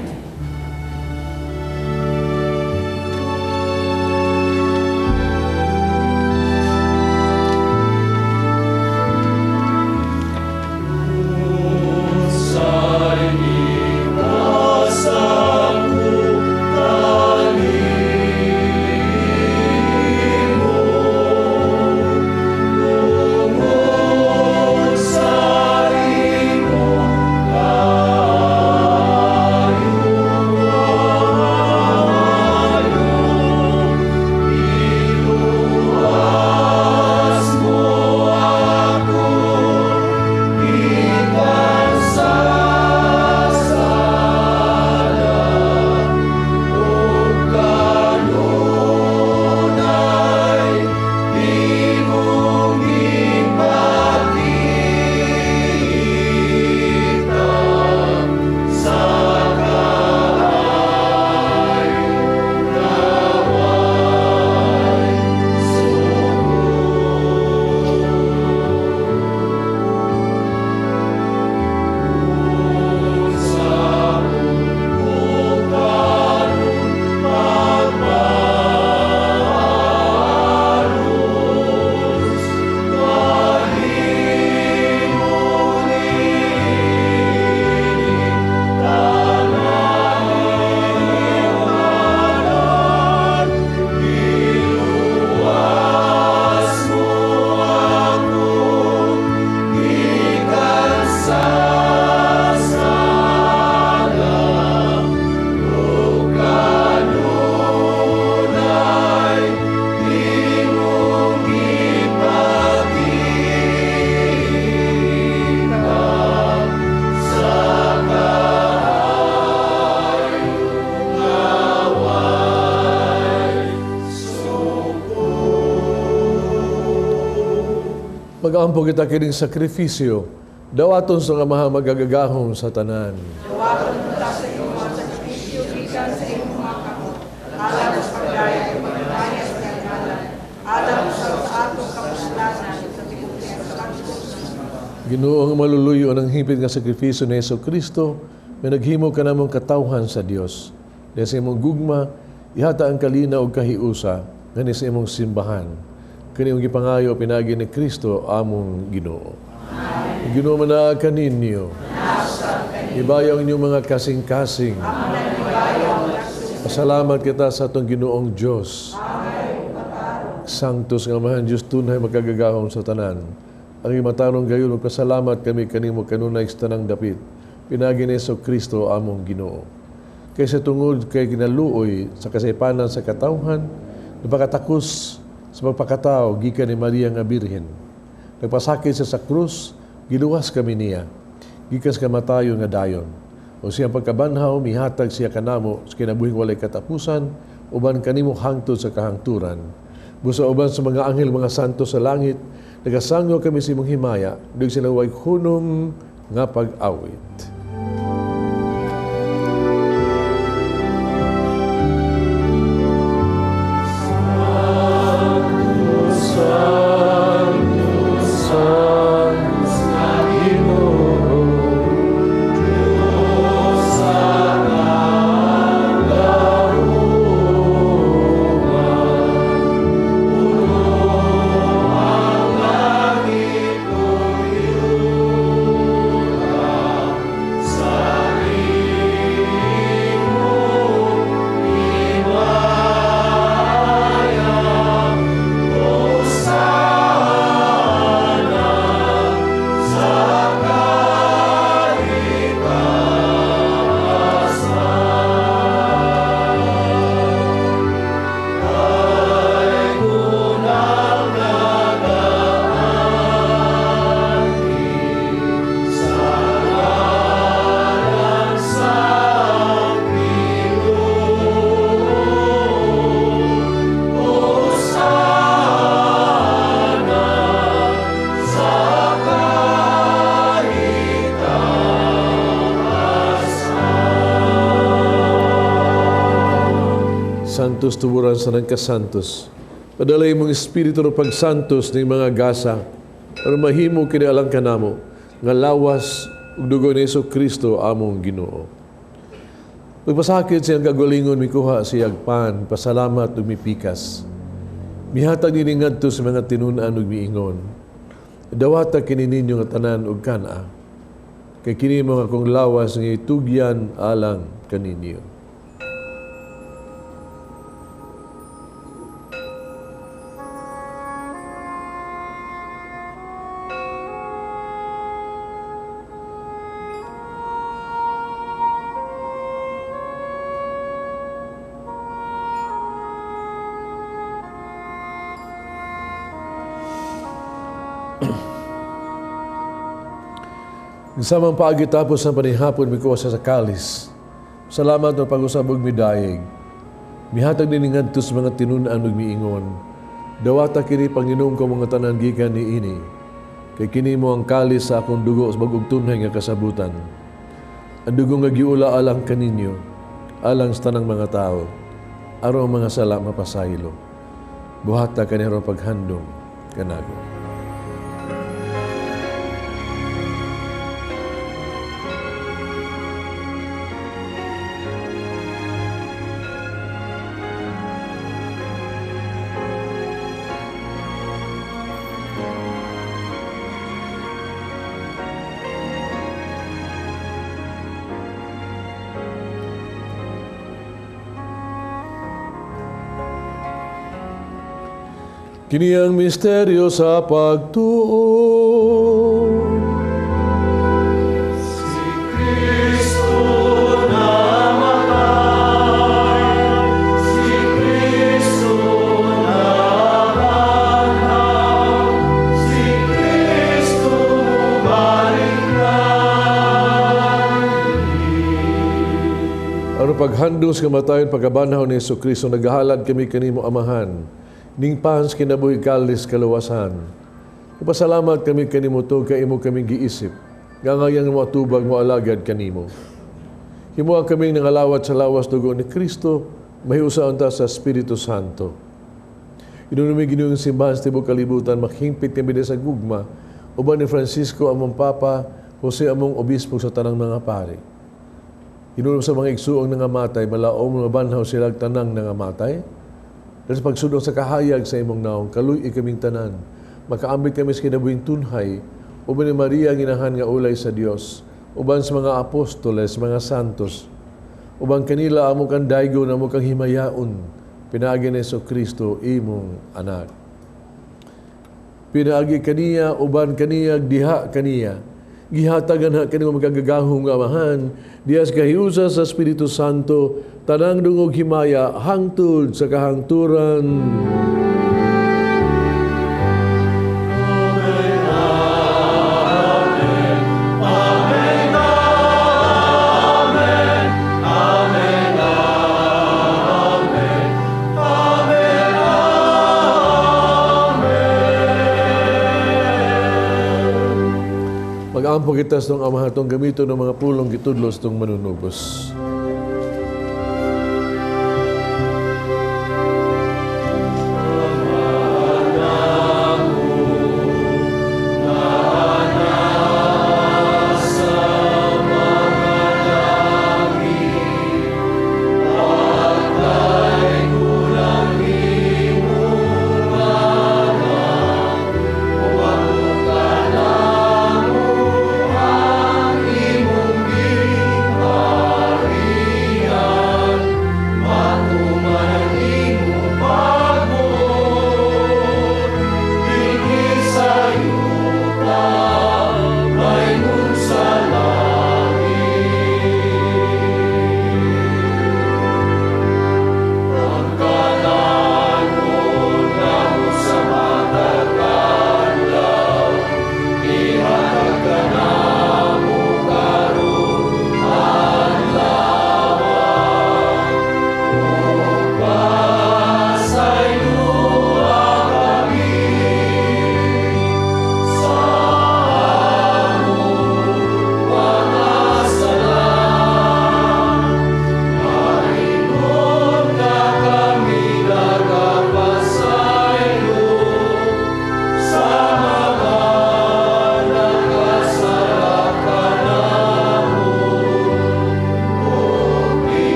Mag-ampo kita kining sakripisyo, dawaton sa nga magagagahom sa tanan. Dawaton kita sa imong mga sakripisyo gikan sa imong mga kamot, alang sa pagdaya ug pagdaya sa ngalan, alang sa atong kapuslanan sa tibuok sa. Ginoo ang maluluyo ng hingpit nga sakripisyo ni Hesus Kristo, may naghimo ka namong katawhan sa Dios. Dahil sa imong gugma, ihata ang kalina og kahiusa ngani sa imong simbahan. Kani imong gipangayo pinaagi ni Kristo among Ginoo. Amen. Ginoo manaa kaninyo. Ibayaw ang inyong mga kasing-kasing. Pasalamat kita sa atong Ginoong Dios. Sanctus nga Amahan Dios tunay makagagahom sa tanan. Ang imatarong gayon magpasalamat kami kanimo kanunay sa tanang dapit. Pinaagi ni Hesus Kristo among Ginoo. Kaysa tungod kay ginaluoy sa kasaypanan sa katawhan, napakatakos sa pagpakatao gikan ni Maria nga Birhen. Nagpasakit siya sa krus, giluwas kami niya. Gikan sa kamatayon nga dayon. O siyang pagkabanhaw, mihatag siya kanamo sa kinabuhing walay katapusan, uban kanimo hangtod sa kahangturan. Busa uban sa mga anghel, mga santo sa langit, nagasangyo kami sa imong himaya, dug sila way hunong nga pag-awit. Santos tuburan sa nagkasantos. Padalay mong espiritu ng pagsantos ng mga gasa, aron mahimo kini alang kanamo, nga lawas ug dugo ni Hesus Kristo among Ginoo. Pagpasakit siyang kagalingon, mikuha siyag pan, pasalamat ug mipikas. Mihatag niini ngadto sa mga tinun-an ug miingon. Dawata kini ninyo nga tanan ug kana. Kay kini mga akong lawas nga itugyan alang kaninyo. Samang paagi tapos ang panihapon, mikuha siya sa kalis. Salamat ng pag-usab og midayeg. Mihatag din ngadto sa mga tinun-an ug miingon. Dawata kini panginom ko mga tanan gikan niini. Kay kini mo ang kalis sa akong dugo sa bag-ong tunhay nga kasabutan. Ang dugo nga giula alang kaninyo, alang sa tanang mga tao. Aron ang mga sala mapasaylo. Buhata kani aron paghandom kanago. Kini ang misteryo sa pagtuo. Si Kristo namatay, si Kristo nabanhaw, si Kristo balik na. Aron paghandom sa kamatayon pagkabanhaw ni Hesus Kristo, naghahalad kami kanimo Amahan. Ning pans kinabuhi kalis kaluwasan. Ipasalamat kami kanimo to kay imo kaming giisip. Nga ngayang mo atubag mo alagad kanimo. Himoa kaming nangalawat sa lawas dugo ni Kristo, mahiusaon ta sa Espiritu Santo. Inunumi Ginoong simbahan sa tibuok kalibutan, maghingpit kami sa gugma, Uban ni Francisco among Papa, Jose among Obispo sa tanang mga pari. Hinulom sa mga igsuong nangamatay, malaom nga banhaw sila tanang nangamatay. Dahil sa pagsudong sa kahayag sa imong naong, kaluy kaming tanan. Makaambit kami sa kinabuhing tunhay, uban ni Maria ang inahan nga ulay sa Dios, uban sa mga apostoles, mga santos, uban kanila amo kang daygon, amo kang himayaon, pinaagi ni Hesus Kristo imong anak. Pinaagi kaniya, uban kaniya, diha kaniya. Gihatagan ha kanimo magagagahom nga Amahan, diha sa kahiusa sa Espiritu Santo, tanang dungog himaya, hangtod sa kahangturan. Mag-ampo kita sa itong Amahan, itong gamito ng mga pulong gitudlos itong manunubos.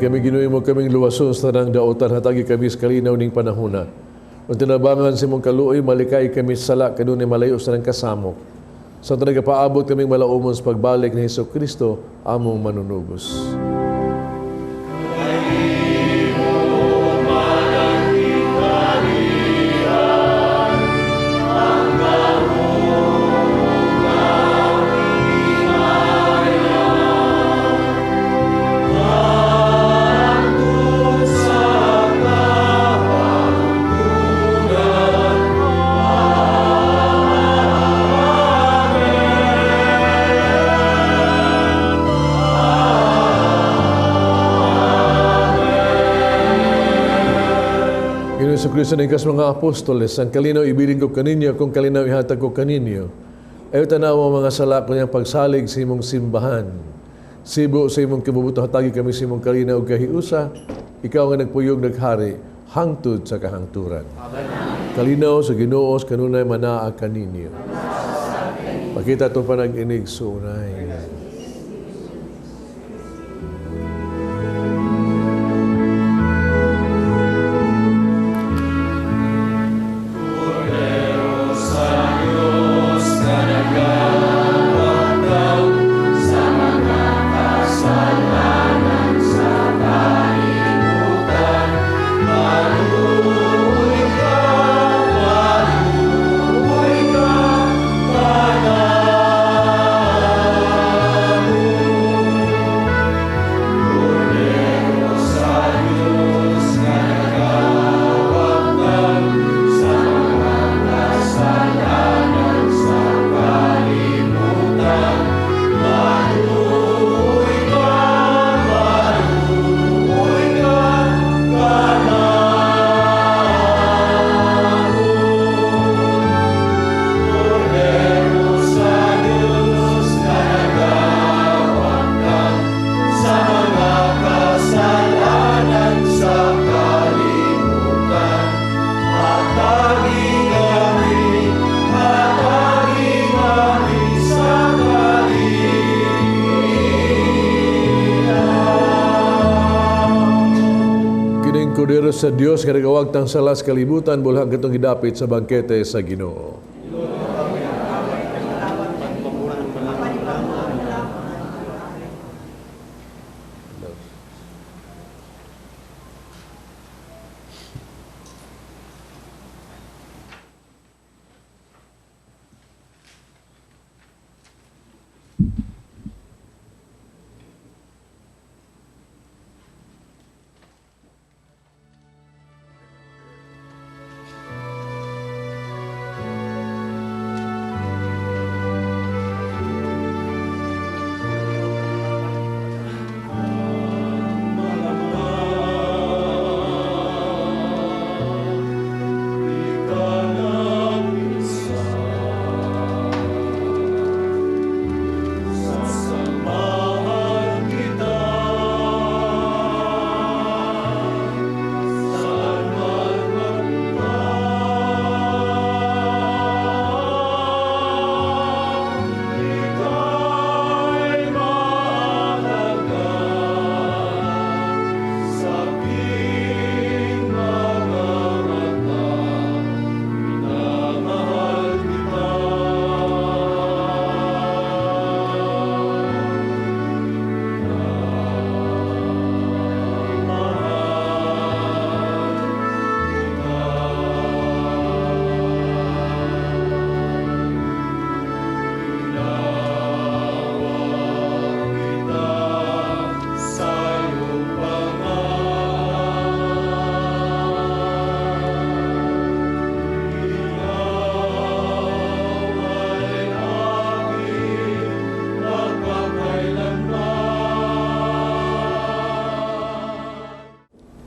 Kami Ginoo mo kaming luwason sa tanang daotan, hatagi kami sa kalinaw ning panahona. Kung tinabangan sa imong kaluoy, malikay kami sa sala kanunay malayo sa nang kasamok. Sa tanang paabot kaming malaumon sa pagbalik ni Hesus Kristo, among manunubos. Sa Kristo ng ikas mga apostoles, ang kalinaw ibiling ko kaninyo, kung kalinaw ihatag ko kaninyo. Ayaw tanaw ang mga sala ko niyang pagsalig sa imong simbahan. Sibo sa imong kibubuto, hatagi kami sa imong kalinaw kahiusa, ikaw nga nagpuyog naghari, hangtod sa kahangturan. Amen. Kalinaw sa Ginoo kanunay manaa kaninyo. Pakita itong panag-inig sunay. sa Dios nga nagawagtang sala sa kalibutan, bulhang katong gidapit sa bangkete sa Ginoo.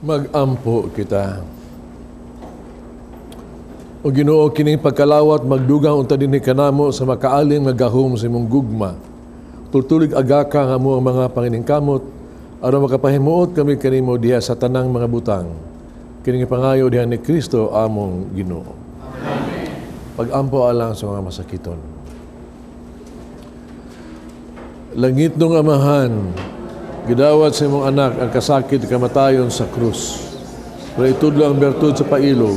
Magampo kita. O Ginoo, kining pagkalawat magdugang unta dinhi kanamo sa makaaling nga gahom sa imong gugma. Tultulig agaka nga amo ang mga panginingkamot aron makapahimuot kami kanimo diha sa tanang mga butang. Kining pangayo diha ni Kristo among Ginoo. Amen. Pagampo alang sa mga masakiton. Langit nung Amahan, gidawat sa imong anak ang kasakit kamatayon sa krus. Pero itudlo ang bertud sa pailog,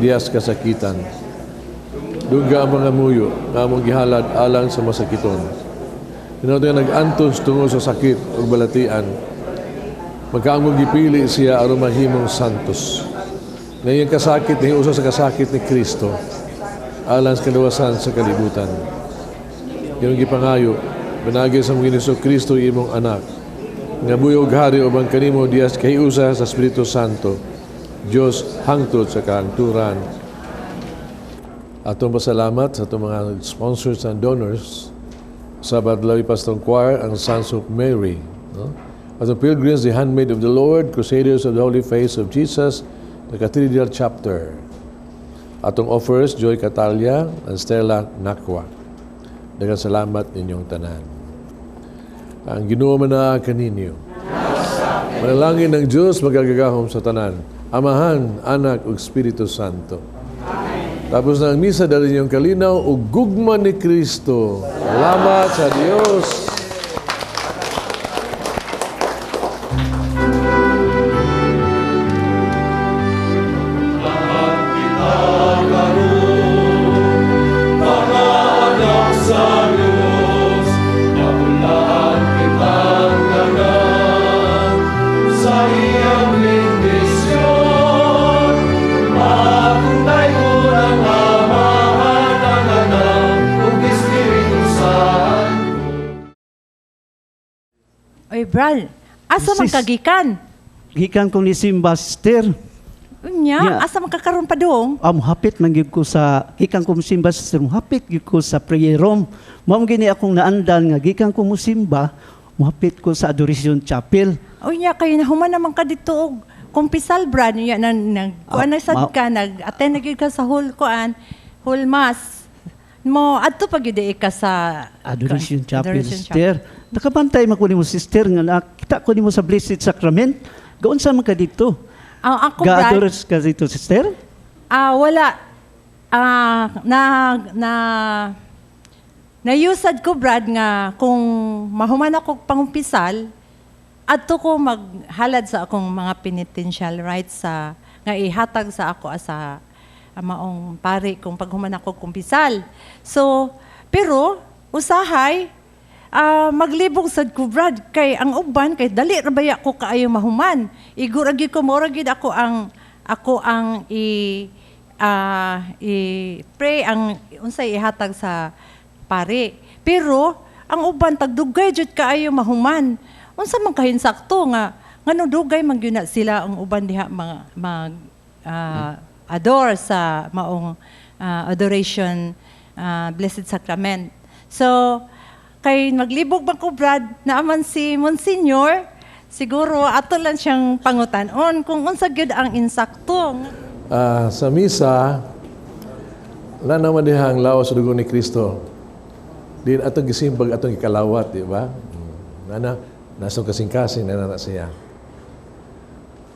diyas kasakitan. Dungga ang mga muyo nga among gihalad alang sa masakiton. Hinaut nga nag-antos tungo sa sakit ug balatian. Magkaamong gipili siya aron mahimong santos. Nga iyang kasakit ni usa sa kasakit ni Kristo alang sa kaluwasan sa kalibutan. Ginong gipangayo, managi sa mong Hesus Kristo imong anak, nga buyog hari uban kanimo diyas kahiusa sa Espiritu Santo, Dios hangtod sa kahangturan. Atong pasalamat sa atong mga sponsors and donors sa Badlawi Pastor Choir, ang Sons of Mary, no? Atong Pilgrims, the Handmaid of the Lord, Crusaders of the Holy Face of Jesus, the Cathedral Chapter. Atong offers, Joy Catalia and Stella Nakwa. Daghang salamat ninyong tanan. Ang Ginoo man naa kaninyo. Manalangin ng Diyos magagagahom sa tanan, Amahan, Anak ug Espiritu Santo. Amen. Tapos na ang misa, dali niyong kalinaw ug gugma ni Kristo. Salamat sa Diyos. Oy, Brad, asa man kagikan? Gikan ko ni Simba, sister. Unya, Yeah. asa man kakaron pa dong? Muhapit man gyud ko sa gikan ko Simba, sister, muhapit gyud ko sa prayer room. Mao gini akong naandan nga gikan ko mosimba, muhapit ko sa Adoration Chapel. Unya, kayo na human naman ka dito og kumpisal, Brad. Unya, nag kuan na sad ka, nag-attend na gyud ka sa whole kuan, whole mass. Mo adto pa gyud ka sa Adoration Chapel, Adoration sister. Nakabantay man ko nimo, sister, nga nakita ko nimo sa Blessed Sacrament. Gaunsa man ka dito? Ako, Brad, Ga-adore ka dito, sister? Wala. Na nayusad ko, Brad, nga kung mahuman ako pangumpisal, adto ko maghalad sa akong mga penitential rites sa Nga ihatag sa ako sa maong pari kung paghuman ako kumpisal. So, pero usahay maglibog sad ko, Brad, kay ang uban kay dali ra baya ko kaayo mahuman. Igo ra gyud ko, mora gyud ako ang i pray ang unsay ihatag sa pari. Pero ang uban tagdugay jud kaayo mahuman. Unsa man kahinsakto nga ngano dugay man gyud na sila ang uban diha mga mag adore sa maong adoration, Blessed Sacrament. So kay maglibog man ko, Brad, naaman si Monsignor, siguro ato lang siyang pangutan-on kung unsa gyud ang insakto. Sa misa, wala naman diha ang lawas sa dugo ni Kristo. Din atong gisimbag, atong gikalawat, di ba? Nana, nasa kasing-kasing, nana na siya.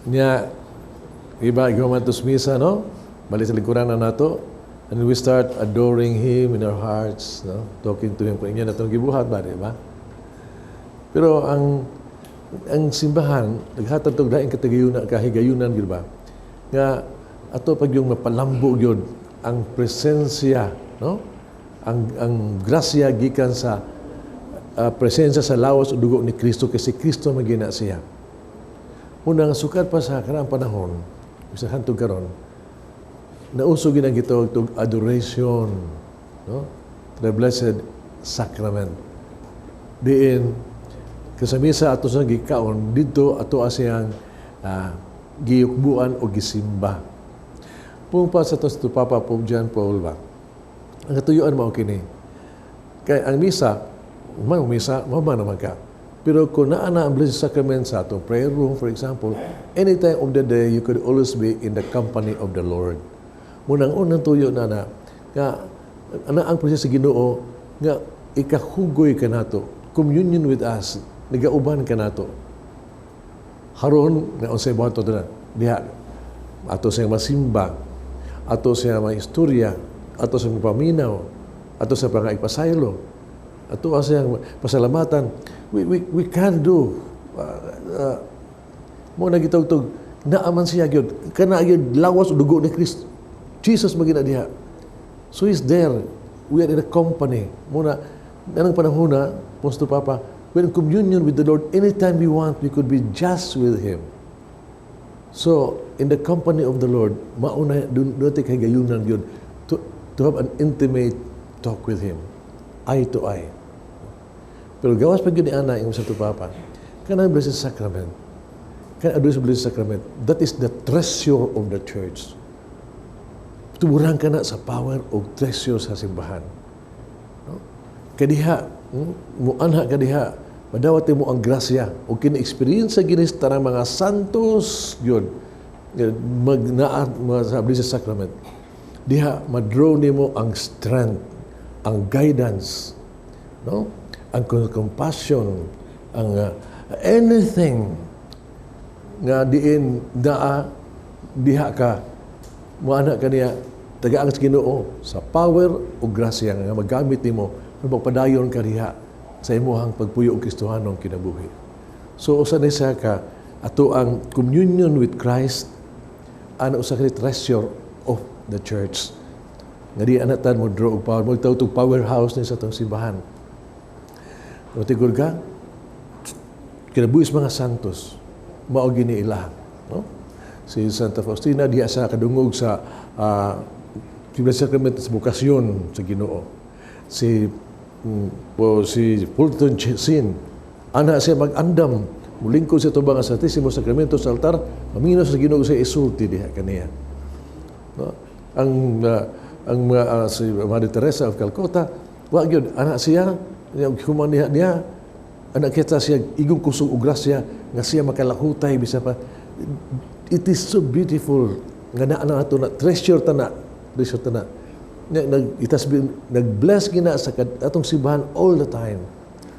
Nya, iba, ikaw man to misa, no? Balik sa lingkuran na nato. And we start adoring Him in our hearts, no? Talking to Him. Kung inyo na itong gibuhat ba, di ba? Pero ang simbahan, naghatag tog laing katagayunan, kahigayunan, gyud ba? Nga ato pag yung mapalambo gyud ang presensya, no? Ang grasya gikan sa presensya sa lawas o dugo ni Kristo kasi Kristo magina siya. Una nga sukad pa sa karaang panahon, sa hantog karon, nauso gid ang gitawag tog adoration, no? The Blessed Sacrament. Diin sa misa ato sa gikaon didto ato asiyang giyukbuan o gisimba. Pung pa sa to Papa Pope John Paul ba? Ang katuyuan mao kini. Kay ang misa, man misa, mao man naman ka. Pero kung naa na ang Blessed Sacrament sa atong prayer room, for example, any time of the day, you could always be in the company of the Lord. Munang unang tuyo na na, nga, ana ang presensya sa Ginoo, nga ikahugoy ka nato, communion with us, nagauban ka nato. Haron, nga unsay buhat to na, diha, ato siyang masimba, ato siya maistorya, ato siyang mapaminaw, ato sa pangaipasaylo, ato siyang pasalamatan. We can do. Mo na gitawag naaman siya gyud. Kana gyud lawas o dugo ni Kristo. Jesus magina diha. So he's there. We are in a company. Muna, anang panahon na, Posto Papa, we're in communion with the Lord. Anytime we want, we could be just with Him. So, in the company of the Lord, mauna, dun, dun kay gayunan yun, to have an intimate talk with Him, eye to eye. Pero gawas pa gyud ni ana ingon sa to Papa, kanang Blessed Sacrament, kanang Blessed Blessed Sacrament, that is the treasure of the church. Tuburan ka na sa power o treasure sa simbahan. No? Kadiha, muanha kadiha, madawat mo ang grasya o kini-experience sa ginis tanang mga santos yun, mag naa sa Blessed Sacrament. Diha madraw nimo ang strength, ang guidance, no? Ang compassion, ang anything nga diin naa diha ka moana ka niya tagaan sa Ginoo sa power o grasya nga magamit nimo aron magpadayon ka diha sa imuhang pagpuyo og Kristohanong kinabuhi. So usa ni siya ka ato ang communion with Christ, ana usa ka treasure of the church. Nga di ana tan mo draw og power mo tawag og powerhouse ni sa atong simbahan. Kung tigol ka, kinabuhi sa mga santos, mao gini ila. No? Si Santa Faustina, diha sa kadungog sa Blessed Sacrament sa bokasyon sa Ginoo. Si Fulton Sheen, ana siya mag-andam, mulingkod sa tubang sa Santisimo Sacramento sa altar, mamino sa Ginoo sa isulti diha kaniya. No? Ang mga si Mother Teresa of Calcutta, wa gyud ana siya human niya niya anak kita siya igong kusog og grasya nga siya makalahutay bisa pa. It is so beautiful nga naa na ato na treasure ta na nga nag it has been nag-bless gina sa atong simbahan all the time.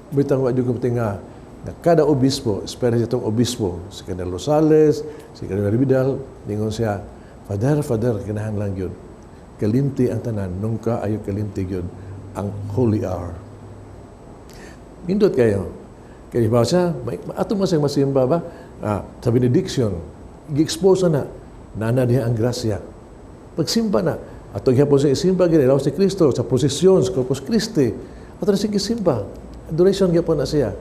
Bitang wa jud ko nga na kada obispo, especially itong obispo, si Cardinal Rosales, si Cardinal Vidal, ningon siya, "Father, Father, kinahanglan gyud kalimti ang tanan, nungka ayo kalimti gyud ang Holy Hour." Nindot kayo. Kaya ba siya, ato man siyang masimba ba? Sa benediction, gi-expose na. Naa diha ang grasya. Pagsimba na, ato gihapon sa isimba gini, lawas ni Kristo, sa prosesyon, sa Corpus Christi, ato na siya gisimba. Adoration gihapon na siya.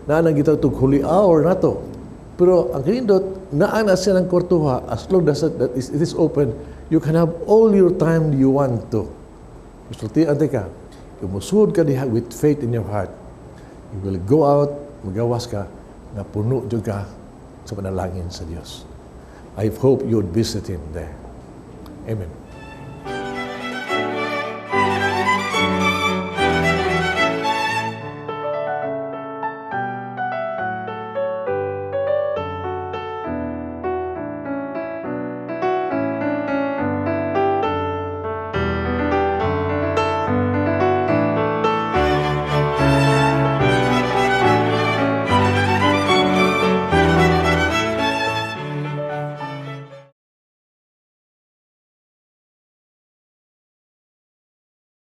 Naa nang gitawag tug holy hour nato. Pero ang kanindot, naa na siya ng kwartuha, as long as that is, it is open, you can have all your time you want to. Musultian ka, imusud ka diha with faith in your heart. You will go out, magawas ka, nga puno jud ka sa panalangin sa Dios. I hope you would visit Him there. Amen.